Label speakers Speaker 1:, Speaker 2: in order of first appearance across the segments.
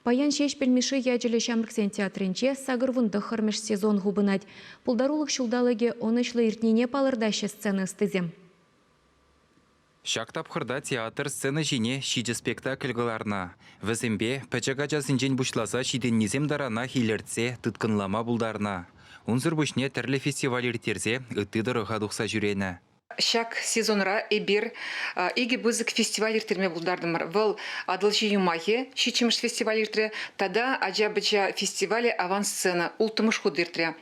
Speaker 1: Паян Ҫеҫпӗл Мишши ячӗллӗ ҫамрӑксен театрӗнче 89-мӗш сезон хупӑнать. Пултарулӑх ҫулталӑкӗ ӑнӑҫлӑ иртнине палӑртаҫҫӗ сцена ӑстисем.
Speaker 2: Ҫак тапхӑрта театр сцена ҫине ҫичӗ спектакль кӑларнӑ. Вӗсемпе пӗчӗк ачасенчен пуҫласа ҫитӗннисем таранах илӗртсе тыткӑнлама пултарнӑ. Унсӑр пуҫне тӗрлӗ фестиваль ирттерсе ытти тӑрӑха тухса ҫӳренӗ.
Speaker 3: Ҫак сезонра эпир икӗ пысӑк фестиваль ирттерме пултартӑмӑр. Вӑл Атӑлҫи юмахӗ ҫиччӗмӗш фестиваль иртрӗ тата ача-пӑча фестивалӗ Авансцена улттӑмӗш хут иртрӗ.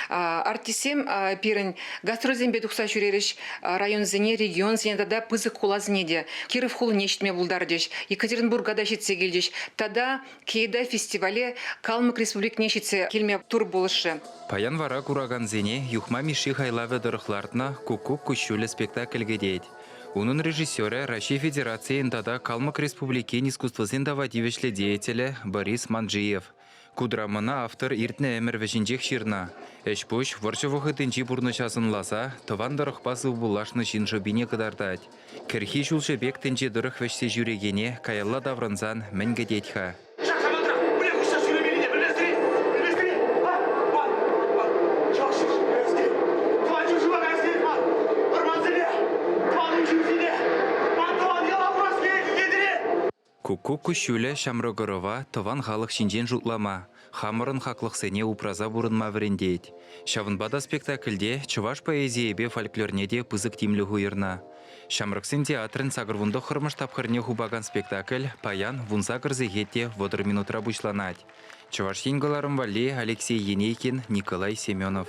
Speaker 3: Артистсем пирӗн гастрольсемпе тухса ҫӳрерӗҫ, районсене, регионсене тата пысӑк хуласене те. Киров хулине ҫитме пултарчӗҫ, Екатеринбурга та ҫитсе килчӗҫ тата Кейда фестивале Калмӑк Республикине ҫитсе килме тур пулӑшрӗ.
Speaker 2: Паян вара куракансене Юхма Мишши хайлавӗ тӑрӑх лартнӑ «Куккук куҫҫулӗ» спектакль кӗтет. Унӑн режиссерӗ Раҫҫей Федерацийӗн тата Калмӑк Республикин искусствӑсен тава тивӗҫлӗ деятелӗ Борис Манджиев. Ку драмӑна автор иртнӗ ӗмӗр вӗҫӗнчех ҫырнӑ. Ӗҫ-пуҫ вӑрҫӑ вӑхӑтӗнчи пурнӑҫа сӑнласа тӑван тӑрӑхпа сывпуллашнӑ ҫын шӑпине кӑтартать. Кӗрхи ҫулҫӑ пек тӗнче тӑрӑх вӗҫсе ҫӳрекене каялла таврӑнсан мӗн кӗтет-ха?
Speaker 4: Ҫак самантрах мӗнле хуҫса ҫӳремеллине пӗлместӗр-и? Пӗлместӗр-и? А? Ман, ман, чӑваш каяс килет. Тӑван ҫӗршыва каяс килет ман. Вӑрмансене, тӑван ҫынсене, ман тӑван яла курас килет, илтетӗр-и?
Speaker 2: Куккук куҫҫулӗ ҫамрӑк ӑрӑва тӑван халӑх ҫинчен шутлама, хамӑрӑн хаклӑхсене упраса пурӑнма вӗрентет. Ҫавӑнпа та спектакльте чӑваш поэзийӗпе фольклорне те пысӑк тимлӗх уйӑрнӑ. Ҫамрӑксен театрӗн 89-мӗш тапхӑрне хупакан спектакль паян 18 сехет те 30 минутра пуҫланать. Чӑваш Ен кӑларӑм валли Алексей Енейкин, Николай Семенов.